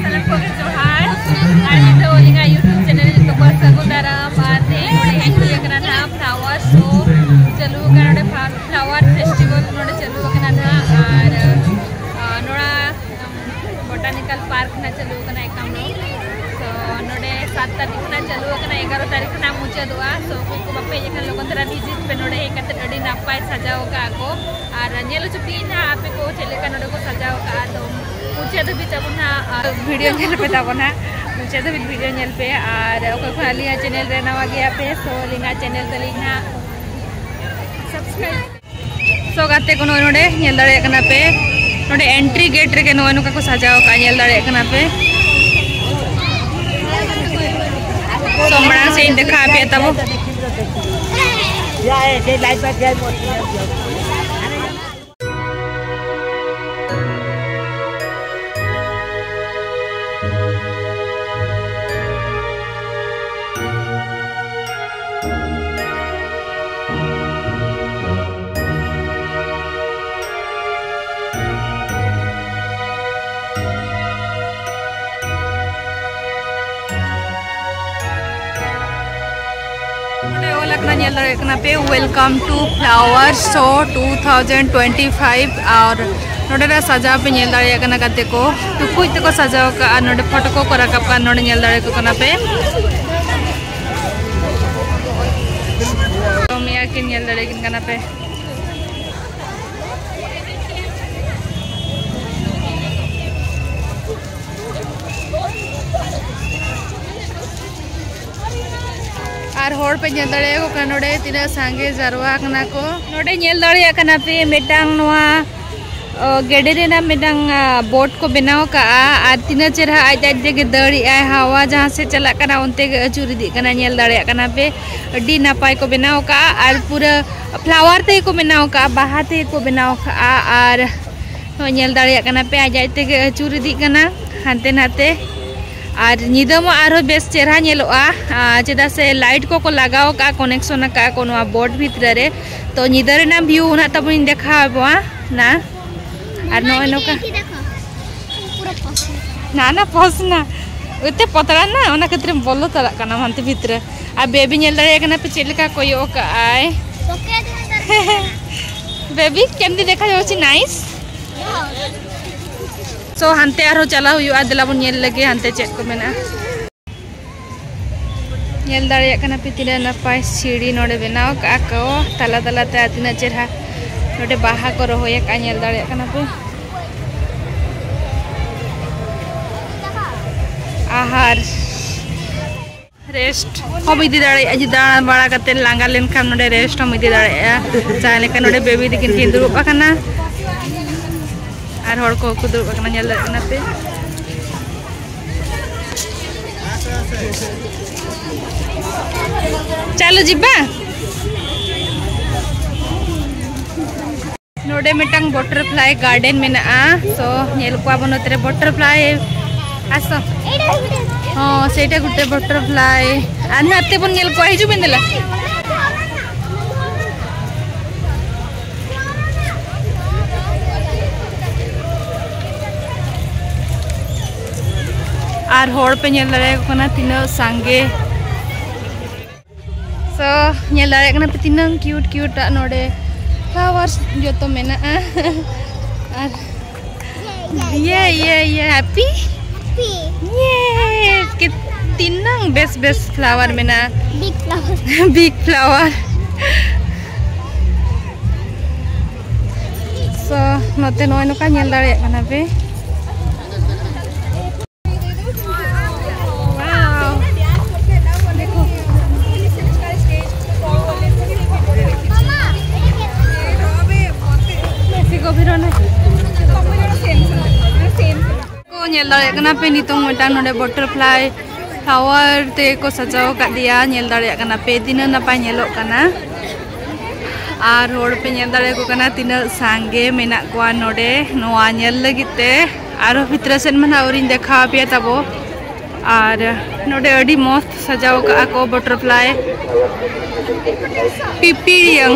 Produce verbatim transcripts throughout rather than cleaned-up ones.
ᱥᱟᱱᱟᱢ ᱠᱚᱜᱮ ᱡᱚᱦᱟᱨ᱾ ᱟᱨ ᱱᱤᱛᱚᱜ ᱟᱹᱞᱤᱧᱟᱜ YouTube channel ᱡᱚᱛᱚ ᱠᱚ ᱥᱟᱹᱜᱩᱱ ᱫᱟᱨᱟᱢ᱾ ᱟᱨ ᱛᱮᱦᱮᱧ ᱱᱚᱰᱮ ᱦᱮᱡ ᱦᱩᱭ ᱟᱠᱟᱱᱟ ᱱᱟᱦᱟᱜ flower show ᱪᱟᱹᱞᱩ ᱟᱠᱟᱱᱟ, ᱱᱚᱰᱮ flower festival ᱱᱚᱰᱮ ᱪᱟᱹᱞᱩ ᱟᱠᱟᱱᱟ ᱱᱟᱦᱟᱜ᱾ ᱟᱨ, ᱟᱨ ᱱᱚᱰᱮ Botanical Park ᱱᱟᱜ ᱪᱟᱹᱞᱩ ᱟᱠᱟᱱᱟ ᱮᱠᱟᱢ ᱫᱚ᱾ So, ᱱᱚᱰᱮ ᱥᱟᱛ ᱛᱟᱹᱨᱤᱠᱷ ᱠᱷᱚᱱᱟᱜ ᱪᱟᱹᱞᱩ ᱟᱠᱟᱱᱟ, ᱮᱜᱟᱨᱚ ᱛᱟᱹᱨᱤᱠᱷ ᱠᱷᱚᱱᱟᱜ ᱢᱩᱪᱟᱹᱫᱚᱜᱼᱟ᱾ So, ᱚᱠᱚᱭ ᱠᱚ ᱵᱟᱯᱮ ᱦᱮᱡ ᱟᱠᱟᱱ, ᱞᱚᱜᱚᱱ ᱫᱷᱟᱨᱟ visit ᱯᱮ᱾ ᱱᱚᱰᱮ ᱦᱮᱡ ᱠᱟᱛᱮ ᱟᱹᱰᱤ ᱱᱟᱯᱟᱭ ᱥᱟᱡᱟᱣ ᱟᱠᱟᱫᱼᱟ ᱠᱚ᱾ ᱟᱨ ᱧᱮᱞ ᱦᱚᱪᱚ ᱯᱮᱭᱟᱹᱧ ᱱᱟᱦᱟᱜ ᱟᱯᱮ ᱠᱚ ᱪᱮᱫ ᱞᱮᱠᱟ ᱱᱚᱰᱮ ᱠᱚ ᱥᱟᱡᱟᱣ ᱟᱠᱟᱫᱼᱟ᱾ ᱛᱚ, ᱢᱩᱪᱟᱹᱫ ᱫᱷᱟᱹᱵᱤᱡ ᱛᱟᱵᱚᱱ ᱱᱟᱦᱟᱜ, ᱟᱨ video ᱧᱮᱞ ᱯᱮ ᱛᱟᱵᱚᱱ ᱱᱟᱦᱟᱜ, ᱢᱩᱪᱟᱹᱫ ᱫᱷᱟᱹᱵᱤᱡ video ᱧᱮᱞ ᱯᱮ᱾ ᱟᱨ ᱚᱠᱚᱭ ᱠᱚ ᱟᱹᱞᱤᱧᱟᱜ channel ᱨᱮ ᱱᱟᱣᱟ ᱜᱮᱭᱟ ᱯᱮ, so ᱟᱹᱞᱤᱧᱟᱜ channel ᱛᱟᱹᱞᱤᱧ ᱱᱟᱦᱟᱜ subscribe᱾ So ᱜᱟᱛᱮ ᱠᱚ, ᱱᱚᱜᱼᱚᱭ ᱱᱚᱰᱮ ᱧᱮᱞ ᱫᱟᱲᱮᱭᱟᱜ ᱠᱟᱱᱟ ᱯᱮ, ᱱᱚᱰᱮ entry gate ᱨᱮᱜᱮ ᱱᱚᱜᱼᱚᱭ ᱱᱚᱝᱠᱟ ᱠᱚ ᱥᱟᱡᱟᱣ ᱟᱠᱟᱫᱼᱟ, ᱧᱮᱞ ᱫᱟᱲᱮᱭᱟᱜ ᱠᱟᱱᱟ ᱯᱮ᱾ So ᱢᱟᱲᱟᱝ ᱥᱮᱫ ᱤᱧ ᱫᱮᱠᱷᱟᱣ ᱟᱯᱮᱭᱟ ᱛᱟᱵᱚ᱾ ᱱᱚᱰᱮ ᱚᱞ ᱟᱠᱟᱱᱟ, ᱧᱮᱞ ᱫᱟᱲᱮᱭᱟᱜ ᱠᱟᱱᱟ ᱯᱮ, "Welcome to Flower Show two thousand twenty-five", ᱟᱨ ᱱᱚᱰᱮᱱᱟᱜ ᱥᱟᱡᱟᱣ ᱯᱮ ᱧᱮᱞ ᱫᱟᱲᱮᱭᱟᱜ ᱠᱟᱱᱟ ᱜᱟᱛᱮ ᱠᱚ, ᱴᱩᱠᱩᱡ ᱛᱮᱠᱚ ᱥᱟᱡᱟᱣ ᱟᱠᱟᱫᱼᱟ, ᱱᱚᱰᱮ photo ᱠᱚᱠᱚ ᱨᱟᱠᱟᱵ ᱠᱟᱜᱼᱟ, ᱱᱚᱰᱮ ᱧᱮᱞ ᱫᱟᱲᱮᱭᱟᱠᱚ ᱠᱟᱱᱟ ᱯᱮ᱾ ᱛᱚ ᱢᱮᱭᱟ ᱠᱤᱱ ᱧᱮᱞ ᱫᱟᱲᱮᱭᱟᱠᱤᱱ ᱠᱟᱱᱟ ᱯᱮ᱾ ᱟᱨ ᱦᱚᱲ ᱯᱮ ᱧᱮᱞ ᱫᱟᱲᱮᱭᱟᱠᱚ ᱠᱟᱱᱟ, ᱱᱚᱰᱮ ᱛᱤᱱᱟᱹᱜ ᱥᱟᱸᱜᱮ ᱡᱟᱨᱣᱟ ᱠᱟᱱᱟ ᱠᱚ᱾ ᱱᱚᱰᱮ ᱧᱮᱞ ᱫᱟᱲᱮᱭᱟᱜ ᱠᱟᱱᱟ ᱯᱮ, ᱢᱤᱫᱴᱟᱝ ᱱᱚᱣᱟ, ᱚ, ᱜᱮᱰᱮ ᱨᱮᱱᱟᱜ ᱢᱤᱫᱴᱟᱝ, ᱟ, boat ᱠᱚ ᱵᱮᱱᱟᱣ ᱠᱟᱜᱼᱟ᱾ ᱟᱨ ᱛᱤᱱᱟᱹᱜ ᱪᱮᱨᱦᱟ ᱟᱡ ᱟᱡ ᱛᱮᱜᱮ ᱫᱟᱹᱲ ᱮᱜᱼᱟᱭ, ᱦᱟᱣᱟ ᱡᱟᱦᱟᱸ ᱥᱮᱫ ᱪᱟᱞᱟᱜ ᱠᱟᱱᱟ ᱚᱱᱛᱮ ᱜᱮ ᱟᱹᱪᱩᱨ ᱤᱫᱤᱜ ᱠᱟᱱᱟ᱾ ᱧᱮᱞ ᱫᱟᱲᱮᱭᱟᱜ ᱠᱟᱱᱟ ᱯᱮ, ᱟᱹᱰᱤ ᱱᱟᱯᱟᱭ ᱠᱚ ᱵᱮᱱᱟᱣ ᱠᱟᱜᱼᱟ᱾ ᱟᱨ ᱯᱩᱨᱟᱹ flower ᱛᱮᱜᱮ ᱠᱚ ᱵᱮᱱᱟᱣ ᱠᱟᱜᱼᱟ, ᱵᱟᱦᱟ ᱛᱮᱜᱮ ᱠᱚ ᱵᱮᱱᱟᱣ ᱠᱟᱜᱼᱟ᱾ ᱟᱨ ᱱᱚᱜᱼᱚᱭ ᱧᱮᱞ ᱫᱟᱲᱮᱭᱟᱜ ᱠᱟᱱᱟ ᱯᱮ, ᱟᱡ ᱟᱡ ᱛᱮᱜᱮ ᱟᱹᱪᱩᱨ ᱤᱫᱤᱜ ᱠᱟᱱᱟ ᱦᱟᱱᱛᱮ ᱱᱟᱛᱮ᱾ ᱟᱨ ᱧᱤᱫᱟᱹ ᱢᱟ ᱟᱨᱦᱚᱸ ᱵᱮᱥ ᱪᱮᱨᱦᱟ ᱧᱮᱞᱚᱜᱼᱟ, ᱟᱨ ᱪᱮᱫᱟᱜ ᱥᱮ light ᱠᱚᱠᱚ ᱞᱟᱜᱟᱣ ᱠᱟᱜᱼᱟ, connection ᱟᱠᱟᱜᱼᱟ ᱠᱚ ᱱᱚᱣᱟ boat ᱵᱷᱤᱛᱨᱤ ᱨᱮ᱾ ᱛᱚ ᱧᱤᱫᱟᱹ ᱨᱮᱱᱟᱜ view ᱱᱟᱜ ᱛᱟᱵᱚᱱ ᱤᱧ ᱫᱮᱠᱷᱟᱣ ᱟᱵᱚᱱᱟ ᱱᱟ᱾ ᱟᱨ ᱱᱚᱜᱼᱚᱭ ᱱᱚᱝᱠᱟ᱾ ᱯᱩᱨᱟᱹ ᱯᱚᱥᱱᱟ᱾ ᱱᱟ ᱱᱟ, ᱯᱚᱥᱱᱟ᱾ ᱩᱛᱮ ᱯᱚᱛᱲᱟ ᱱᱟ, ᱚᱱᱟ ᱠᱷᱟᱹᱛᱤᱨ ᱮᱢ ᱵᱚᱞᱚ ᱪᱟᱞᱟᱜ ᱠᱟᱱᱟ ᱦᱟᱱᱛᱮ ᱵᱷᱤᱛᱨᱤ᱾ ᱟᱨ ᱵᱮᱵᱤ ᱧᱮᱞ ᱫᱟᱲᱮᱭᱟᱜ ᱠᱟᱱᱟ ᱯᱮ ᱪᱮᱫ ᱞᱮᱠᱟ ᱠᱚᱭᱚᱜ ᱠᱟᱜᱼᱟᱭ᱾ ᱵᱮᱵᱤ, ᱠᱮᱢᱛᱤ ᱫᱮᱠᱷᱟ ᱡᱟᱣᱪᱤ ᱱᱟᱭᱤᱥ? ᱛᱚ ᱦᱟᱱᱛᱮ ᱟᱨᱦᱚᱸ ᱪᱟᱞᱟᱣ ᱦᱩᱭᱩᱜᱼᱟ, ᱫᱮᱞᱟ ᱵᱚᱱ ᱧᱮᱞ ᱞᱮᱜᱮ ᱦᱟᱱᱛᱮ ᱪᱮᱫ ᱠᱚ ᱢᱮᱱᱟᱜᱼᱟ᱾ ᱧᱮᱞ ᱫᱟᱲᱮᱭᱟᱜ ᱠᱟᱱᱟ ᱯᱮ ᱛᱤᱱᱟᱹᱜ ᱱᱟᱯᱟᱭ ᱥᱤᱲᱤ ᱱᱚᱰᱮ ᱵᱮᱱᱟᱣ ᱠᱟᱜᱼᱟ ᱠᱚ ᱛᱟᱞᱟ ᱛᱟᱞᱟᱛᱮ, ᱟᱨ ᱛᱤᱱᱟᱹᱜ ᱪᱮᱨᱦᱟ ᱱᱚᱰᱮ ᱵᱟᱦᱟ ᱠᱚ ᱨᱚᱦᱚᱭ ᱟᱠᱟᱫᱼᱟ, ᱧᱮᱞ ᱫᱟᱲᱮᱭᱟᱜ ᱠᱟᱱᱟ ᱯᱮ᱾ ᱟᱦᱟᱨ ᱨᱮᱥᱴ ᱦᱚᱸᱢ ᱤᱫᱤ ᱫᱟᱲᱮᱭᱟᱜᱼᱟ, ᱡᱩᱫᱤ ᱫᱟᱬᱟ ᱵᱟᱲᱟ ᱠᱟᱛᱮ ᱞᱟᱸᱜᱟ ᱞᱮᱱᱠᱷᱟᱱ ᱱᱚᱰᱮ ᱨᱮᱥᱴ ᱦᱚᱸᱢ ᱤᱫᱤ ᱫᱟᱲᱮᱭᱟᱜᱼᱟ᱾ ᱡᱟᱦᱟᱸ ᱞᱮᱠᱟ ᱱᱚᱰᱮ ᱵᱮᱵᱤ ᱛᱤᱠᱤᱱ ᱠᱤᱱ ᱫᱩᱲᱩᱵ ᱟᱠᱟᱱᱟ ᱟᱨ ᱦᱚᱲ ᱠᱚᱦᱚᱸ ᱠᱚ ᱫᱩᱲᱩᱵ ᱟᱠᱟᱱᱟ, ᱧᱮᱞ ᱫᱟᱲᱮᱭᱟᱜ ᱠᱟᱱᱟ ᱯᱮ᱾ ᱪᱟᱞᱩ ᱡᱤᱵᱟ᱾ ᱱᱚᱰᱮ ᱢᱤᱫᱴᱟᱝ ᱵᱟᱴᱟᱨᱯᱷᱞᱟᱭ ᱜᱟᱨᱰᱮᱱ ᱢᱮᱱᱟᱜᱼᱟ᱾ ᱛᱚ ᱧᱮᱞ ᱠᱚᱣᱟ ᱵᱚᱱ ᱱᱚᱛᱮ ᱨᱮ ᱵᱟᱴᱟᱨᱯᱷᱞᱟᱭ᱾ ᱟᱥᱚ᱾ ᱦᱚᱸ, ᱥᱮᱴᱟ ᱜᱩᱴᱮ ᱵᱟᱴᱟᱨᱯᱷᱞᱟᱭ᱾ ᱟᱨ ᱱᱟᱛᱮ ᱵᱚᱱ ᱧᱮᱞ ᱠᱚᱣᱟ, ᱦᱤᱡᱩᱜ ᱵᱮᱱ ᱫᱮᱞᱟ᱾ ᱟᱨ ᱦᱚᱲ ᱯᱮ ᱧᱮᱞ ᱫᱟᱲᱮᱭᱟᱠᱚ ᱠᱟᱱᱟ ᱛᱤᱱᱟᱹᱜ ᱥᱟᱸᱜᱮ᱾ So ᱧᱮᱞ ᱫᱟᱲᱮᱭᱟᱜ ᱠᱟᱱᱟ ᱯᱮ ᱛᱤᱱᱟᱹᱜ ᱠᱤᱭᱩᱴ ᱠᱤᱭᱩᱴ ᱟᱜ ᱱᱚᱰᱮ ᱯᱷᱞᱟᱣᱟᱨᱥ ᱡᱚᱛᱚ ᱢᱮᱱᱟᱜᱼᱟ᱾ ᱟᱨ ᱤᱭᱮ ᱤᱭᱮ ᱤᱭᱮ ᱦᱮᱯᱤ ᱤᱭᱮ ᱛᱤᱱᱟᱹᱜ ᱵᱮᱥ ᱵᱮᱥ ᱯᱷᱞᱟᱣᱟᱨ ᱢᱮᱱᱟᱜᱼᱟ᱾ ᱵᱤᱜ ᱯᱷᱞᱟᱣᱟᱨ᱾ ᱵᱤᱜ ᱯᱷᱞᱟᱣᱟᱨ᱾ So ᱱᱚᱛᱮ ᱱᱚᱜᱼᱚᱭ ᱱᱚᱝᱠᱟ ᱧᱮᱞ ᱫᱟᱲᱮᱭᱟᱜ ᱠᱟᱱᱟ ᱯᱮ᱾ ᱠᱚ ᱧᱮᱞ ᱫᱟᱲᱮᱭᱟᱜ ᱠᱟᱱᱟ ᱯᱮ, ᱱᱤᱛᱚᱝ ᱢᱤᱫᱴᱟᱝ ᱱᱚᱰᱮ ᱵᱟᱴᱟᱨᱯᱷᱞᱟᱭ ᱯᱷᱞᱟᱣᱟᱨ ᱛᱮᱠᱚ ᱥᱟᱡᱟᱣ ᱟᱠᱟᱫᱮᱭᱟ᱾ ᱧᱮᱞ ᱫᱟᱲᱮᱭᱟᱜ ᱠᱟᱱᱟ ᱯᱮ ᱛᱤᱱᱟᱹᱜ ᱱᱟᱯᱟᱭ ᱧᱮᱞᱚᱜ ᱠᱟᱱᱟ᱾ ᱟᱨ ᱦᱚᱲ ᱯᱮ ᱧᱮᱞ ᱫᱟᱲᱮᱭᱟᱠᱚ ᱠᱟᱱᱟ ᱛᱤᱱᱟᱹᱜ ᱥᱟᱸᱜᱮ ᱢᱮᱱᱟᱜ ᱠᱚᱣᱟ ᱱᱚᱰᱮ ᱱᱚᱣᱟ ᱧᱮᱞ ᱞᱟᱹᱜᱤᱫ ᱛᱮ᱾ ᱟᱨᱦᱚᱸ ᱵᱷᱤᱛᱨᱤ ᱥᱮᱫ ᱢᱟ ᱱᱟᱦᱟᱜ ᱟᱹᱣᱨᱤᱧ ᱫᱮᱠᱷᱟᱣ ᱟᱯᱮᱭᱟ ᱛᱟᱵᱚ᱾ ᱟᱨ ᱱᱚᱰᱮ ᱟᱹᱰᱤ ᱢᱚᱸᱡᱽ ᱥᱟᱡᱟᱣ ᱠᱟᱜᱼᱟ ᱠᱚ ᱵᱟᱴᱟᱨᱯᱷᱞᱟᱭ ᱯᱤᱯᱤᱲᱤᱭᱟᱹᱝ᱾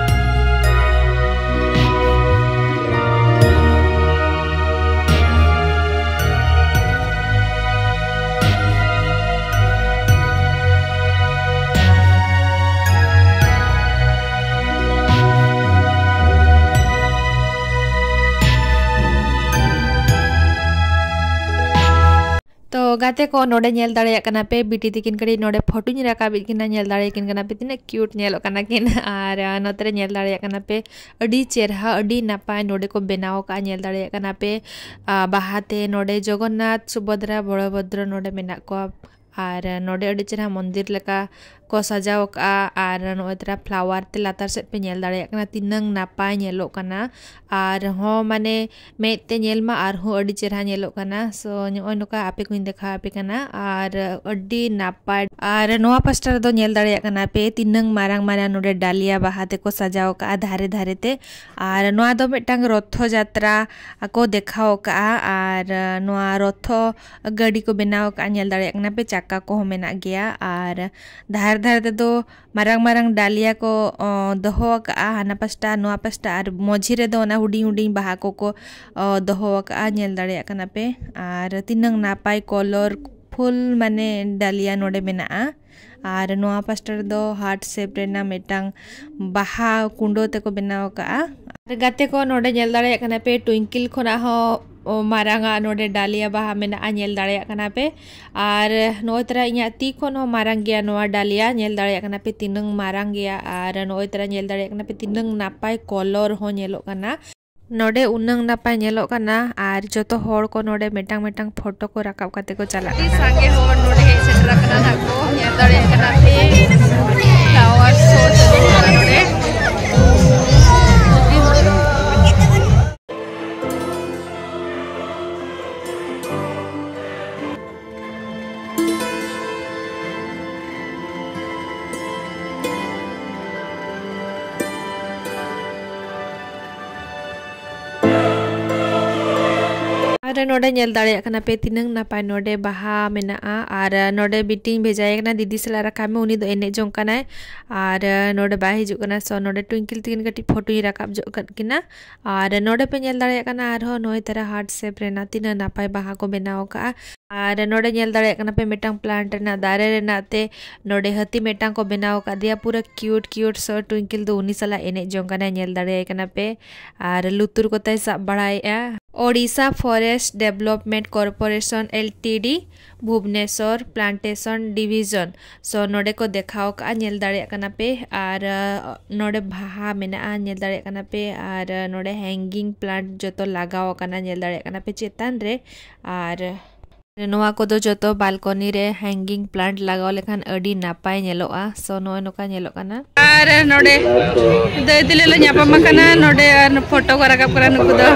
ᱛᱚ ᱜᱟᱛᱮ ᱠᱚ, ᱱᱚᱰᱮ ᱧᱮᱞ ᱫᱟᱲᱮᱭᱟᱜ ᱠᱟᱱᱟ ᱯᱮ, ᱵᱤᱴᱤ ᱛᱤᱠᱤᱱ ᱠᱟᱹᱴᱤᱡ ᱱᱚᱰᱮ ᱯᱷᱳᱴᱳᱧ ᱨᱟᱠᱟᱵᱮᱫ ᱠᱤᱱᱟ᱾ ᱧᱮᱞ ᱫᱟᱲᱮᱭᱟᱠᱤᱱ ᱠᱟᱱᱟ ᱯᱮ, ᱛᱤᱱᱟᱹᱜ ᱠᱤᱭᱩᱴ ᱧᱮᱞᱚᱜ ᱠᱟᱱᱟ ᱠᱤᱱ᱾ ᱟᱨ ᱱᱚᱛᱮ ᱨᱮ ᱧᱮᱞ ᱫᱟᱲᱮᱭᱟᱜ ᱠᱟᱱᱟ ᱯᱮ, ᱟᱹᱰᱤ ᱪᱮᱨᱦᱟ, ᱟᱹᱰᱤ ᱱᱟᱯᱟᱭ ᱱᱚᱰᱮ ᱠᱚ ᱵᱮᱱᱟᱣ ᱟᱠᱟᱫᱼᱟ᱾ ᱧᱮᱞ ᱫᱟᱲᱮᱭᱟᱜ ᱠᱟᱱᱟ ᱯᱮ, ᱵᱟᱦᱟᱛᱮ ᱱᱚᱰᱮ ᱡᱚᱜᱚᱱᱱᱟᱛᱷ, ᱥᱩᱵᱷᱚᱫᱨᱟ, ᱵᱚᱲᱚᱵᱷᱚᱫᱨᱚ ᱱᱚᱰᱮ ᱢᱮᱱᱟᱜ ᱠᱚᱣᱟ᱾ ᱟᱨ ᱱᱚᱰᱮ ᱟᱹᱰᱤ ᱪᱮᱨᱦᱟ ᱢᱚᱱᱫᱤᱨ ᱞᱮᱠᱟ ᱠᱚ ᱥᱟᱡᱟᱣ ᱟᱠᱟᱫᱼᱟ᱾ ᱟᱨ ᱱᱚᱜᱼᱚᱭ ᱛᱚᱨᱟ ᱯᱷᱞᱟᱣᱟᱨ ᱛᱮ ᱞᱟᱛᱟᱨ ᱥᱮᱫ ᱯᱮ ᱧᱮᱞ ᱫᱟᱲᱮᱭᱟᱜ ᱠᱟᱱᱟ, ᱛᱤᱱᱟᱹᱝ ᱱᱟᱯᱟᱭ ᱧᱮᱞᱚᱜ ᱠᱟᱱᱟ᱾ ᱟᱨᱦᱚᱸ ᱢᱟᱱᱮ ᱢᱮᱫ ᱛᱮ ᱧᱮᱞ ᱢᱟ ᱟᱨᱦᱚᱸ ᱟᱹᱰᱤ ᱪᱮᱨᱦᱟ ᱧᱮᱞᱚᱜ ᱠᱟᱱᱟ᱾ ᱥᱳ ᱱᱚᱜᱼᱚᱭ ᱱᱚᱝᱠᱟ ᱟᱯᱮ ᱠᱚᱧ ᱫᱮᱠᱷᱟᱣ ᱟᱯᱮ ᱠᱟᱱᱟ᱾ ᱟᱨ ᱟᱹᱰᱤ ᱱᱟᱯᱟᱭ, ᱟᱨ ᱱᱚᱣᱟ ᱯᱟᱥᱴᱟ ᱨᱮᱫᱚ ᱧᱮᱞ ᱫᱟᱲᱮᱭᱟᱜ ᱠᱟᱱᱟ ᱯᱮ, ᱛᱤᱱᱟᱹᱝ ᱢᱟᱨᱟᱝ ᱢᱟᱨᱟᱝ ᱱᱚᱰᱮ ᱰᱟᱞᱤᱭᱟ ᱵᱟᱦᱟ ᱛᱮᱠᱚ ᱥᱟᱡᱟᱣ ᱟᱠᱟᱫᱼᱟ ᱫᱷᱟᱨᱮ ᱫᱷᱟᱨᱮ ᱛᱮ᱾ ᱟᱨ ᱱᱚᱣᱟ ᱫᱚ ᱢᱤᱫᱴᱟᱝ ᱨᱚᱛᱷᱚ ᱡᱟᱛᱨᱟ ᱠᱚ ᱫᱮᱠᱷᱟᱣ ᱟᱠᱟᱫᱼᱟ᱾ ᱟᱨ ᱱᱚᱣᱟ ᱨᱚᱛᱷᱚ ᱜᱟᱹᱰᱤ ᱠᱚ ᱵᱮᱱᱟᱣ ᱟᱠᱟᱫᱼᱟ, ᱧᱮᱞ ᱫᱟᱲᱮᱭᱟᱜ ᱠᱟᱱᱟ ᱯᱮ, ᱪᱟᱠᱟ ᱠᱚᱦᱚᱸ ᱢᱮᱱᱟᱜ ᱜᱮᱭᱟ᱾ ᱟᱨ ᱫᱷᱟᱨᱮ ᱫᱷᱟᱨᱮ ᱛᱮᱫᱚ ᱢᱟᱨᱟᱝ ᱢᱟᱨᱟᱝ ᱰᱟᱞᱤᱭᱟ ᱠᱚ, ᱚ, ᱫᱚᱦᱚ ᱟᱠᱟᱫᱼᱟ, ᱦᱟᱱᱟ ᱯᱟᱥᱴᱟ ᱱᱚᱣᱟ ᱯᱟᱥᱴᱟ, ᱟᱨ ᱢᱚᱡᱷᱤ ᱨᱮᱫᱚ ᱚᱱᱟ ᱦᱩᱰᱤᱧ ᱦᱩᱰᱤᱧ ᱵᱟᱦᱟ ᱠᱚᱠᱚ, ᱚ, ᱫᱚᱦᱚ ᱟᱠᱟᱫᱼᱟ, ᱧᱮᱞ ᱫᱟᱲᱮᱭᱟᱜ ᱠᱟᱱᱟ ᱯᱮ᱾ ᱟᱨ ᱛᱤᱱᱟᱹᱝ ᱱᱟᱯᱟᱭ ᱠᱚᱞᱚᱨ ᱯᱷᱩᱞ ᱢᱟᱱᱮ ᱰᱟᱞᱤᱭᱟ ᱱᱚᱰᱮ ᱢᱮᱱᱟᱜᱼᱟ᱾ ᱟᱨ ᱱᱚᱣᱟ ᱯᱟᱥᱴᱟ ᱨᱮᱫᱚ ᱦᱟᱨᱴ ᱥᱮᱯ ᱨᱮᱱᱟᱜ ᱢᱤᱫᱴᱟᱝ ᱵᱟᱦᱟ ᱠᱩᱸᱰᱚ ᱛᱮᱠᱚ ᱵᱮᱱᱟᱣ ᱟᱠᱟᱫᱼᱟ᱾ ᱟᱨ ᱜᱟᱛᱮ ᱠᱚ, ᱱᱚᱰᱮ ᱧᱮᱞ ᱫᱟᱲᱮᱭᱟᱜ ᱠᱟᱱᱟ ᱯᱮ, ᱴᱩᱭᱤᱝᱠᱤᱞ ᱠᱷᱚᱱᱟᱜ ᱦᱚᱸ, ᱚ, ᱢᱟᱨᱟᱝ ᱟᱜ ᱱᱚᱰᱮ ᱰᱟᱞᱤᱭᱟ ᱵᱟᱦᱟ ᱢᱮᱱᱟᱜᱼᱟ, ᱧᱮᱞ ᱫᱟᱲᱮᱭᱟᱜ ᱠᱟᱱᱟ ᱯᱮ᱾ ᱟᱨ ᱱᱚᱜᱼᱚᱭ ᱛᱚᱨᱟ ᱤᱧᱟᱹᱜ ᱛᱤ ᱠᱷᱚᱱ ᱦᱚᱸ ᱢᱟᱨᱟᱝ ᱜᱮᱭᱟ ᱱᱚᱣᱟ ᱰᱟᱞᱤᱭᱟ, ᱧᱮᱞ ᱫᱟᱲᱮᱭᱟᱜ ᱠᱟᱱᱟ ᱯᱮ ᱛᱤᱱᱟᱹᱝ ᱢᱟᱨᱟᱝ ᱜᱮᱭᱟ᱾ ᱟᱨ ᱱᱚᱜᱼᱚᱭ ᱛᱚᱨᱟ ᱧᱮᱞ ᱫᱟᱲᱮᱭᱟᱜ ᱠᱟᱱᱟ ᱯᱮ ᱛᱤᱱᱟᱹᱝ ᱱᱟᱯᱟᱭ ᱠᱚᱞᱚᱨ ᱦᱚᱸ ᱧᱮᱞᱚᱜ ᱠᱟᱱᱟ᱾ ᱱᱚᱰᱮ ᱩᱱᱟᱹᱝ ᱱᱟᱯᱟᱭ ᱧᱮᱞᱚᱜ ᱠᱟᱱᱟ, ᱟᱨ ᱡᱚᱛᱚ ᱦᱚᱲ ᱠᱚ ᱱᱚᱰᱮ ᱢᱤᱫᱴᱟᱝ ᱢᱤᱫᱴᱟᱝ ᱯᱷᱳᱴᱳ ᱠᱚ ᱨᱟᱠᱟᱵ ᱠᱟᱛᱮ ᱠᱚ ᱪᱟᱞᱟᱜ ᱟᱹᱰᱤ ᱠᱟᱱᱟ᱾ ᱥᱟᱸᱜᱮ ᱦᱚᱲ ᱱᱚᱰᱮ ᱦᱮᱡ ᱥᱮᱴᱮᱨ ᱟᱠᱟᱱᱟ ᱱᱟᱦᱟᱜ ᱠᱚ, ᱧᱮᱞ ᱫᱟᱲᱮᱭᱟᱜ ᱠᱟᱱᱟ ᱯᱮ, ᱯᱷᱞᱟᱣᱟᱨ ᱥᱳ ᱪᱟᱹᱞᱩ ᱟᱠᱟᱱᱟ ᱱᱚᱰᱮ᱾ ᱟᱨ ᱱᱚᱰᱮ ᱧᱮᱞ ᱫᱟᱲᱮᱭᱟᱜ ᱠᱟᱱᱟ ᱯᱮ ᱛᱤᱱᱟᱹᱝ ᱱᱟᱯᱟᱭ ᱱᱚᱰᱮ ᱵᱟᱦᱟ ᱢᱮᱱᱟᱜᱼᱟ᱾ ᱟᱨ ᱱᱚᱰᱮ ᱵᱤᱴᱤᱧ ᱵᱷᱮᱡᱟᱭᱮ ᱠᱟᱱᱟ, ᱫᱤᱫᱤ ᱥᱟᱞᱟᱜ ᱨᱟᱠᱟᱵ ᱢᱮ, ᱩᱱᱤ ᱫᱚ ᱮᱱᱮᱡ ᱡᱚᱝ ᱠᱟᱱᱟᱭ᱾ ᱟᱨ ᱱᱚᱰᱮ ᱵᱟᱭ ᱦᱤᱡᱩᱜ ᱠᱟᱱᱟ, ᱥᱳ ᱱᱚᱰᱮ ᱴᱩᱭᱤᱝᱠᱤᱞ ᱛᱤᱠᱤᱱ ᱠᱟᱹᱴᱤᱡ ᱯᱷᱳᱴᱳᱧ ᱨᱟᱠᱟᱵ ᱡᱚᱜ ᱠᱟᱫ ᱠᱤᱱᱟ᱾ ᱟᱨ ᱱᱚᱰᱮ ᱯᱮ ᱧᱮᱞ ᱫᱟᱲᱮᱭᱟᱜ ᱠᱟᱱᱟ ᱟᱨᱦᱚᱸ ᱱᱚᱜᱼᱚᱭ ᱛᱟᱨᱟ ᱦᱟᱨᱴ ᱥᱮᱯ ᱨᱮᱱᱟᱜ ᱛᱤᱱᱟᱹᱜ ᱱᱟᱯᱟᱭ ᱵᱟᱦᱟ ᱠᱚ ᱵᱮᱱᱟᱣ ᱟᱠᱟᱫᱼᱟ᱾ ᱟᱨ ᱱᱚᱰᱮ ᱧᱮᱞ ᱫᱟᱲᱮᱭᱟᱜ ᱠᱟᱱᱟ ᱯᱮ ᱢᱤᱫᱴᱟᱝ ᱯᱞᱟᱱᱴ ᱨᱮᱱᱟᱜ ᱫᱟᱨᱮ ᱨᱮᱱᱟᱜ ᱛᱮ ᱱᱚᱰᱮ ᱦᱟᱹᱛᱤ ᱢᱤᱫᱴᱟᱝ ᱠᱚ ᱵᱮᱱᱟᱣ ᱟᱠᱟᱫᱮᱭᱟ, ᱯᱩᱨᱟᱹ ᱠᱤᱭᱩᱴ ᱠᱤᱭᱩᱴ᱾ ᱥᱳ ᱴᱩᱭᱤᱝᱠᱤᱞ ᱫᱚ ᱩᱱᱤ ᱥᱟᱞᱟᱜ ᱮᱱᱮᱡ ᱡᱚᱝ ᱠᱟᱱᱟᱭ, ᱧᱮᱞ ᱫᱟᱲᱮᱭᱟᱭ ᱠᱟᱱᱟ ᱯᱮ᱾ ᱟᱨ ᱞᱩᱛᱩᱨ ᱠᱚᱛᱟᱭ ᱥᱟᱵ ᱵᱟᱲᱟᱭᱮᱫᱼᱟ᱾ Odisha Forest Development Corporation L T D, Bhubaneswar Plantation Division. So ᱱᱚᱰᱮ ᱠᱚ ᱫᱮᱠᱷᱟᱣ ᱠᱟᱜᱼᱟ, ᱧᱮᱞ ᱫᱟᱲᱮᱭᱟᱜ ᱠᱟᱱᱟ ᱯᱮ᱾ ᱟᱨ ᱱᱚᱰᱮ ᱵᱟᱦᱟ ᱢᱮᱱᱟᱜᱼᱟ, ᱧᱮᱞ ᱫᱟᱲᱮᱭᱟᱜ ᱠᱟᱱᱟ ᱯᱮ᱾ ᱟᱨ ᱱᱚᱰᱮ hanging plant ᱡᱚᱛᱚ ᱞᱟᱜᱟᱣ ᱟᱠᱟᱱᱟ, ᱧᱮᱞ ᱫᱟᱲᱮᱭᱟᱜ ᱠᱟᱱᱟ ᱯᱮ ᱪᱮᱛᱟᱱ ᱨᱮ᱾ ᱟᱨ ᱱᱚᱣᱟ ᱠᱚᱫᱚ ᱡᱚᱛᱚ balcony ᱨᱮ hanging plant ᱞᱟᱜᱟᱣ ᱞᱮᱠᱷᱟᱱ ᱟᱹᱰᱤ ᱱᱟᱯᱟᱭ ᱧᱮᱞᱚᱜᱼᱟ᱾ So ᱱᱚᱜᱼᱚᱭ ᱱᱚᱝᱠᱟ ᱧᱮᱞᱚᱜ ᱠᱟᱱᱟ᱾ ᱟᱨ ᱱᱚᱰᱮ ᱫᱟᱹᱭ ᱛᱟᱞᱮ ᱞᱮ ᱧᱟᱯᱟᱢ ᱟᱠᱟᱱᱟ ᱱᱚᱰᱮ, ᱟᱨ ᱯᱷᱳᱴᱳ ᱠᱚ ᱨᱟᱠᱟᱵ ᱠᱟᱱᱟ ᱱᱩᱠᱩ ᱫᱚ᱾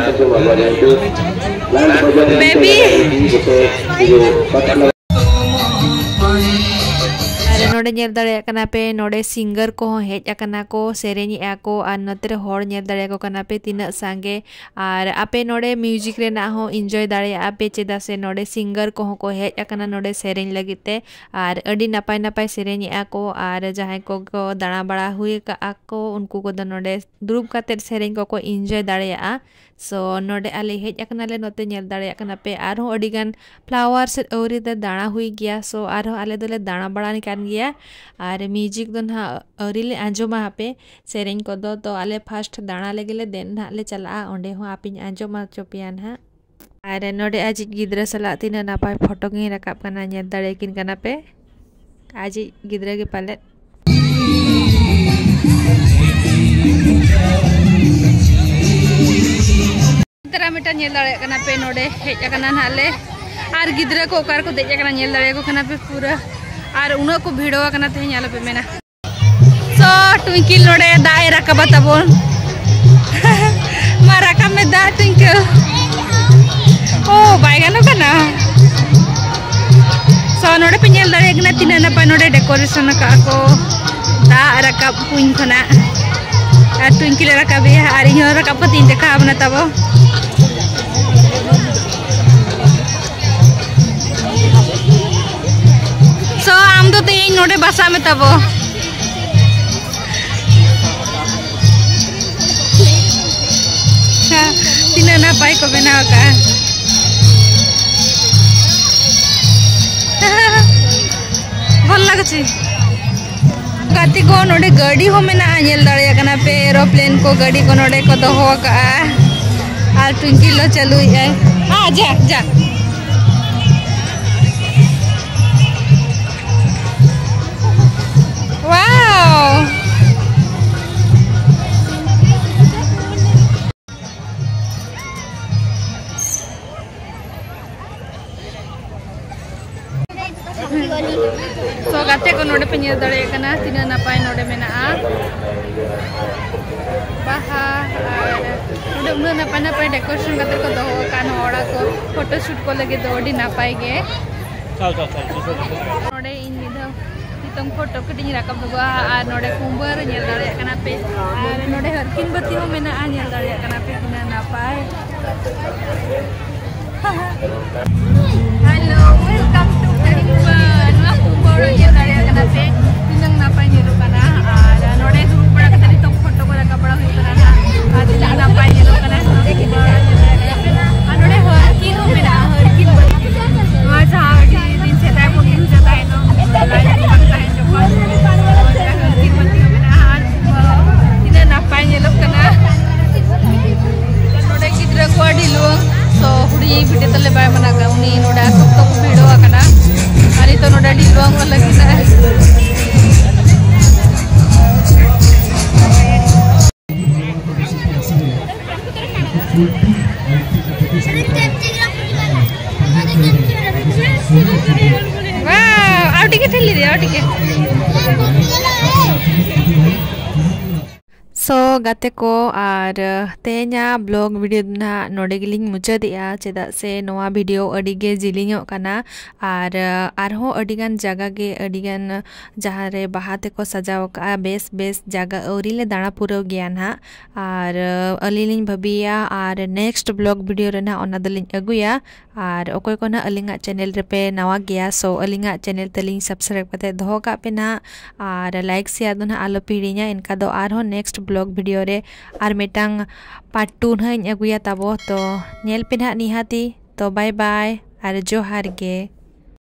ᱵᱮᱵᱤ᱾ ᱟᱨ ᱱᱚᱰᱮ ᱧᱮᱞ ᱫᱟᱲᱮᱭᱟᱜ ᱠᱟᱱᱟ ᱯᱮ, ᱱᱚᱰᱮ singer ᱠᱚᱦᱚᱸ ᱦᱮᱡ ᱟᱠᱟᱱᱟ ᱠᱚ, ᱥᱮᱨᱮᱧᱮᱜᱼᱟ ᱠᱚ᱾ ᱟᱨ ᱱᱚᱛᱮ ᱨᱮ ᱦᱚᱲ ᱧᱮᱞ ᱫᱟᱲᱮᱭᱟᱠᱚ ᱠᱟᱱᱟ ᱯᱮ ᱛᱤᱱᱟᱹᱜ ᱥᱟᱸᱜᱮ᱾ ᱟᱨ ᱟᱯᱮ ᱱᱚᱰᱮ music ᱨᱮᱱᱟᱜ ᱦᱚᱸ enjoy ᱫᱟᱲᱮᱭᱟᱜᱼᱟ ᱯᱮ, ᱪᱮᱫᱟᱜ ᱥᱮ ᱱᱚᱰᱮ singer ᱠᱚᱦᱚᱸ ᱠᱚ ᱦᱮᱡ ᱟᱠᱟᱱᱟ ᱱᱚᱰᱮ ᱥᱮᱨᱮᱧ ᱞᱟᱹᱜᱤᱫ ᱛᱮ᱾ ᱟᱨ ᱟᱹᱰᱤ ᱱᱟᱯᱟᱭ ᱱᱟᱯᱟᱭ ᱥᱮᱨᱮᱧᱮᱜᱼᱟ ᱠᱚ, ᱟᱨ ᱡᱟᱦᱟᱸᱭ ᱠᱚᱠᱚ ᱫᱟᱬᱟ ᱵᱟᱲᱟ ᱦᱩᱭ ᱟᱠᱟᱜᱼᱟ ᱠᱚ, ᱩᱱᱠᱩ ᱠᱚᱫᱚ ᱱᱚᱰᱮ ᱫᱩᱲᱩᱵ ᱠᱟᱛᱮᱫ ᱥᱮᱨᱮᱧ ᱠᱚᱠᱚ enjoy ᱫᱟᱲᱮᱭᱟᱜᱼᱟ᱾ So ᱱᱚᱰᱮ ᱟᱞᱮ ᱦᱮᱡ ᱟᱠᱟᱱᱟᱞᱮ, ᱱᱚᱛᱮ ᱧᱮᱞ ᱫᱟᱲᱮᱭᱟᱜ ᱠᱟᱱᱟ ᱯᱮ ᱟᱨᱦᱚᱸ ᱟᱹᱰᱤ ᱜᱟᱱ flower ᱥᱮᱫ ᱟᱹᱣᱨᱤ ᱞᱮ ᱫᱟᱬᱟ ᱦᱩᱭ ᱜᱮᱭᱟ᱾ So ᱟᱨᱦᱚᱸ ᱟᱞᱮ ᱫᱚᱞᱮ ᱫᱟᱬᱟ ᱵᱟᱲᱟᱭ ᱠᱟᱱ ᱜᱮᱭᱟ᱾ ᱟᱨ music ᱫᱚ ᱱᱟᱦᱟᱜ ᱟᱹᱣᱨᱤ ᱞᱮ ᱟᱸᱡᱚᱢᱟ ᱦᱟᱯᱮ ᱥᱮᱨᱮᱧ ᱠᱚᱫᱚ᱾ ᱛᱚ ᱟᱞᱮ first ᱫᱟᱬᱟ ᱞᱟᱹᱜᱤᱫ ᱞᱮ ᱫᱮᱱ ᱱᱟᱦᱟᱜ ᱞᱮ ᱪᱟᱞᱟᱜᱼᱟ, ᱚᱸᱰᱮ ᱦᱚᱸ ᱟᱯᱮᱧ ᱟᱸᱡᱚᱢ ᱦᱚᱪᱚ ᱯᱮᱭᱟ ᱱᱟᱦᱟᱜ᱾ ᱟᱨ ᱱᱚᱰᱮ ᱟᱡᱤᱡ ᱜᱤᱫᱽᱨᱟᱹ ᱥᱟᱞᱟᱜ ᱛᱤᱱᱟᱹᱜ ᱱᱟᱯᱟᱭ ᱯᱷᱳᱴᱳ ᱠᱤᱱ ᱨᱟᱠᱟᱵ ᱠᱟᱱᱟ, ᱧᱮᱞ ᱫᱟᱲᱮᱭᱟᱠᱤᱱ ᱠᱟᱱᱟ ᱯᱮ, ᱟᱡᱤᱡ ᱜᱤᱫᱽᱨᱟᱹ ᱜᱮ ᱯᱟᱞᱮᱫ᱾ ᱛᱟᱨᱟ ᱢᱤᱫᱴᱟᱝ ᱧᱮᱞ ᱫᱟᱲᱮᱭᱟᱜ ᱠᱟᱱᱟ ᱯᱮ, ᱱᱚᱰᱮ ᱦᱮᱡ ᱟᱠᱟᱱᱟ ᱱᱟᱦᱟᱜ ᱞᱮ᱾ ᱟᱨ ᱜᱤᱫᱽᱨᱟᱹ ᱠᱚ ᱚᱠᱟ ᱨᱮᱠᱚ ᱫᱮᱡ ᱟᱠᱟᱱᱟ ᱧᱮᱞ ᱫᱟᱲᱮᱭᱟᱠᱚ ᱠᱟᱱᱟ ᱯᱮ ᱯᱩᱨᱟᱹ᱾ ᱟᱨ ᱩᱱᱟᱹᱜ ᱠᱚ ᱵᱷᱤᱲᱚ ᱟᱠᱟᱱᱟ ᱛᱮᱦᱮᱧ, ᱟᱞᱚᱯᱮ ᱢᱮᱱᱟ᱾ So ᱴᱩᱝᱠᱤᱞ ᱱᱚᱰᱮ ᱫᱟᱜ ᱮ ᱨᱟᱠᱟᱵᱟ ᱛᱟᱵᱚᱱ᱾ ᱢᱟ ᱨᱟᱠᱟᱵ ᱢᱮ ᱫᱟᱜ ᱴᱩᱝᱠᱤᱞ᱾ ᱳ, ᱵᱟᱭ ᱜᱟᱱᱚᱜ ᱠᱟᱱᱟ᱾ So ᱱᱚᱰᱮ ᱯᱮ ᱧᱮᱞ ᱫᱟᱲᱮᱭᱟᱜ ᱠᱟᱱᱟ ᱛᱤᱱᱟᱹᱜ ᱱᱟᱯᱟᱭ ᱱᱚᱰᱮ decoration ᱟᱠᱟᱫᱼᱟ ᱠᱚ᱾ ᱫᱟᱜ ᱨᱟᱠᱟᱵ ᱠᱩᱧ ᱠᱷᱚᱱᱟᱜ᱾ ᱟᱨ ᱴᱩᱝᱠᱤᱞ ᱮ ᱨᱟᱠᱟᱵᱮᱭᱟ ᱟᱨ ᱤᱧ ᱦᱚᱸ ᱨᱟᱠᱟᱵ ᱠᱟᱛᱮ ᱤᱧ ᱫᱮᱠᱷᱟᱣ ᱟᱵᱚᱱᱟ ᱛᱟᱵᱚ᱾ So ᱟᱢ ᱫᱚ ᱛᱮᱦᱮᱧ ᱱᱚᱰᱮ ᱵᱟᱥᱟᱜ ᱢᱮ ᱛᱟᱵᱚ᱾ ᱦᱮᱸ, ᱛᱤᱱᱟᱹᱜ ᱱᱟᱯᱟᱭ ᱠᱚ ᱵᱮᱱᱟᱣ ᱟᱠᱟᱫᱼᱟ᱾ ᱵᱷᱟᱞ ᱞᱟᱜᱩᱪᱷᱤ᱾ ᱜᱟᱛᱮ ᱠᱚ, ᱱᱚᱰᱮ ᱜᱟᱹᱰᱤ ᱦᱚᱸ ᱢᱮᱱᱟᱜᱼᱟ, ᱧᱮᱞ ᱫᱟᱲᱮᱭᱟᱜ ᱠᱟᱱᱟ ᱯᱮ, aeroplane ᱠᱚ, ᱜᱟᱹᱰᱤ ᱠᱚ ᱱᱚᱰᱮ ᱠᱚ ᱫᱚᱦᱚ ᱟᱠᱟᱫᱼᱟ᱾ ᱟᱨ ᱴᱩᱝᱠᱤ ᱞᱚ ᱪᱟᱹᱞᱩᱭᱮᱫᱼᱟᱭ᱾ ᱦᱮᱸ, ᱡᱟ, ᱡᱟ᱾ Wow! So, ᱜᱟᱛᱮ ᱠᱚ, ᱱᱚᱰᱮ ᱯᱮ ᱧᱮᱞ ᱫᱟᱲᱮᱭᱟᱜ ᱠᱟᱱᱟ ᱛᱤᱱᱟᱹᱜ ᱱᱟᱯᱟᱭ ᱱᱚᱰᱮ ᱢᱮᱱᱟᱜᱼᱟ ᱵᱟᱦᱟ, ᱟᱨ ᱱᱚᱰᱮ ᱩᱱᱟᱹᱜ ᱱᱟᱯᱟᱭ ᱱᱟᱯᱟᱭ decoration ᱠᱟᱛᱮ ᱠᱚ ᱫᱚᱦᱚ ᱟᱠᱟᱫ ᱱᱚᱣᱟ ᱚᱲᱟᱜ ᱠᱚ, photo shoot ᱠᱚ ᱞᱟᱹᱜᱤᱫ ᱫᱚ ᱟᱹᱰᱤ ᱱᱟᱯᱟᱭ ᱜᱮ᱾ ᱱᱚᱰᱮ ᱤᱧ ᱢᱤᱫ ᱫᱷᱟᱣ ᱱᱤᱛᱚᱝ photo ᱠᱟᱹᱴᱤᱡ ᱤᱧ ᱨᱟᱠᱟᱵ ᱫᱚᱦᱚᱣᱟ, ᱟᱨ ᱱᱚᱰᱮ ᱠᱩᱢᱵᱟᱹ ᱨᱮ ᱧᱮᱞ ᱫᱟᱲᱮᱭᱟᱜ ᱠᱟᱱᱟ ᱯᱮ, ᱟᱨ ᱱᱚᱰᱮ ᱦᱟᱹᱨᱠᱤᱱ ᱵᱟᱹᱛᱤ ᱦᱚᱸ ᱢᱮᱱᱟᱜᱼᱟ, ᱧᱮᱞ ᱫᱟᱲᱮᱭᱟᱜ ᱠᱟᱱᱟ ᱯᱮ ᱛᱤᱱᱟᱹᱜ ᱱᱟᱯᱟᱭ᱾ Hello, welcome to ᱠᱩᱢᱵᱟᱹ᱾ ᱱᱚᱣᱟ ᱠᱩᱢᱵᱟᱹ ᱚᱲᱟᱜ ᱧᱮᱞ ᱫᱟᱲᱮᱭᱟᱜ ᱠᱟᱱᱟ ᱯᱮ, ᱛᱤᱱᱟᱹᱜ ᱱᱟᱯᱟᱭ ᱧᱮᱞᱚᱜ ᱠᱟᱱᱟ᱾ ᱟᱨ ᱱᱚᱰᱮ ᱫᱩᱲᱩᱵ ᱵᱟᱲᱟ ᱠᱟᱛᱮ ᱱᱤᱛᱚᱝ photo ᱠᱚ ᱨᱟᱠᱟᱵ ᱵᱟᱲᱟ ᱦᱩᱭᱩᱜ ᱠᱟᱱᱟ ᱱᱟᱦᱟᱜ᱾ ᱟᱨ ᱛᱤᱱᱟᱹᱜ ᱱᱟᱯᱟᱭ ᱧᱮᱞᱚᱜ ᱠᱟᱱᱟ ᱱᱚᱣᱟ ᱠᱩᱢᱵᱟᱹ ᱚᱲᱟᱜ ᱧᱮᱞ ᱫᱟᱲᱮᱭᱟᱜ ᱠᱟᱱᱟ ᱯᱮ᱾ ᱟᱨ ᱱᱚᱰᱮ ᱦᱟᱹᱨᱠᱤᱱ ᱦᱚᱸ ᱢᱮᱱᱟᱜᱼᱟ, ᱦᱟᱹᱨᱠᱤᱱ ᱵᱟᱹᱛᱤ᱾ ᱱᱚᱣᱟ ᱡᱟᱦᱟᱸ ᱟᱹᱰᱤ ᱫᱤᱱ ᱥᱮᱫᱟᱭ ᱵᱚᱱ use ᱮᱫ ᱛᱟᱦᱮᱱ, ᱞᱟᱭᱤᱴ ᱵᱟᱝ ᱛᱟᱦᱮᱱ ᱡᱚᱠᱷᱚᱱ, ᱱᱚᱰᱮ ᱦᱟᱹᱨᱠᱤᱱ ᱵᱟᱹᱛᱤ ᱦᱚᱸ ᱢᱮᱱᱟᱜᱼᱟ᱾ ᱟᱨ ᱛᱤᱱᱟᱹᱜ ᱱᱟᱯᱟᱭ ᱧᱮᱞᱚᱜ ᱠᱟᱱᱟ᱾ ᱱᱚᱰᱮ ᱜᱤᱫᱽᱨᱟᱹ ᱠᱚ ᱟᱹᱰᱤ ᱞᱩᱣᱟᱹ, so ᱦᱩᱰᱤᱧ video ᱛᱟᱞᱮ ᱵᱟᱭ ᱢᱟᱱᱟ ᱠᱟᱜᱼᱟ, ᱩᱱᱤ ᱱᱚᱰᱮ ᱟᱥᱚᱠᱛᱚ ᱠᱚ ᱵᱷᱤᱲᱚ ᱟᱠᱟᱱᱟ᱾ ᱟᱨ ᱱᱤᱛᱚᱜ ᱱᱚᱰᱮ ᱟᱹᱰᱤ ᱞᱩᱣᱟᱹ ᱞᱟᱹᱜᱤᱫ᱾ Wow, ᱟᱹᱰᱤ ᱜᱮ ᱴᱷᱤᱠ ᱞᱟᱹᱭ ᱟᱹᱰᱤ ᱜᱮ᱾ So, ᱜᱟᱛᱮ ᱠᱚ, ᱟᱨ, ᱟᱦ, ᱛᱮᱦᱮᱧᱟᱜ vlog video ᱫᱚ ᱱᱟᱦᱟᱜ ᱱᱚᱰᱮ ᱜᱮᱞᱤᱧ ᱢᱩᱪᱟᱹᱫᱮᱜᱼᱟ, ᱪᱮᱫᱟᱜ ᱥᱮ ᱱᱚᱣᱟ video ᱟᱹᱰᱤ ᱜᱮ ᱡᱤᱞᱤᱧᱚᱜ ᱠᱟᱱᱟ᱾ ᱟᱨ, ᱟᱦ, ᱟᱨᱦᱚᱸ ᱟᱹᱰᱤᱜᱟᱱ ᱡᱟᱭᱜᱟ ᱜᱮ, ᱟᱹᱰᱤᱜᱟᱱ ᱡᱟᱦᱟᱸ ᱨᱮ ᱵᱟᱦᱟ ᱛᱮᱠᱚ ᱥᱟᱡᱟᱣ ᱟᱠᱟᱫᱼᱟ, ᱵᱮᱥ ᱵᱮᱥ ᱡᱟᱭᱜᱟ ᱟᱹᱣᱨᱤ ᱞᱮ ᱫᱟᱬᱟ ᱯᱩᱨᱟᱹᱣ ᱜᱮᱭᱟ ᱱᱟᱦᱟᱜ᱾ ᱟᱨ, ᱟᱦ, ᱟᱹᱞᱤᱧ ᱞᱤᱧ ᱵᱷᱟᱹᱵᱤᱭᱮᱜᱼᱟ, ᱟᱨ next vlog video ᱨᱮ ᱱᱟᱦᱟᱜ ᱚᱱᱟ ᱫᱚᱞᱤᱧ ᱟᱹᱜᱩᱭᱟ᱾ ᱟᱨ ᱚᱠᱚᱭ ᱠᱚ ᱱᱟᱦᱟᱜ ᱟᱹᱞᱤᱧᱟᱜ channel ᱨᱮᱯᱮ ᱱᱟᱣᱟ ᱜᱮᱭᱟ, so ᱟᱹᱞᱤᱧᱟᱜ channel ᱛᱟᱹᱞᱤᱧ subscribe ᱠᱟᱛᱮ ᱫᱚᱦᱚ ᱠᱟᱜ ᱯᱮ ᱱᱟᱦᱟᱜ᱾ ᱟᱨ like share ᱫᱚ ᱱᱟᱦᱟᱜ ᱟᱞᱚ ᱯᱮ ᱦᱤᱲᱤᱧᱟ, ᱮᱱᱠᱟ ᱫᱚ ᱟᱨᱦᱚᱸ next vlog video ᱨᱮ ᱟᱨ ᱢᱤᱫᱴᱟᱝ part two ᱱᱟᱦᱟᱜ ᱤᱧ ᱟᱹᱜᱩᱭᱟ ᱛᱟᱵᱚ᱾ ᱛᱚ ᱧᱮᱞ ᱯᱮ ᱱᱟᱦᱟᱜ ᱱᱤᱦᱟᱹᱛᱤ᱾ ᱛᱚ bye bye ᱟᱨ ᱡᱚᱦᱟᱨ ᱜᱮ᱾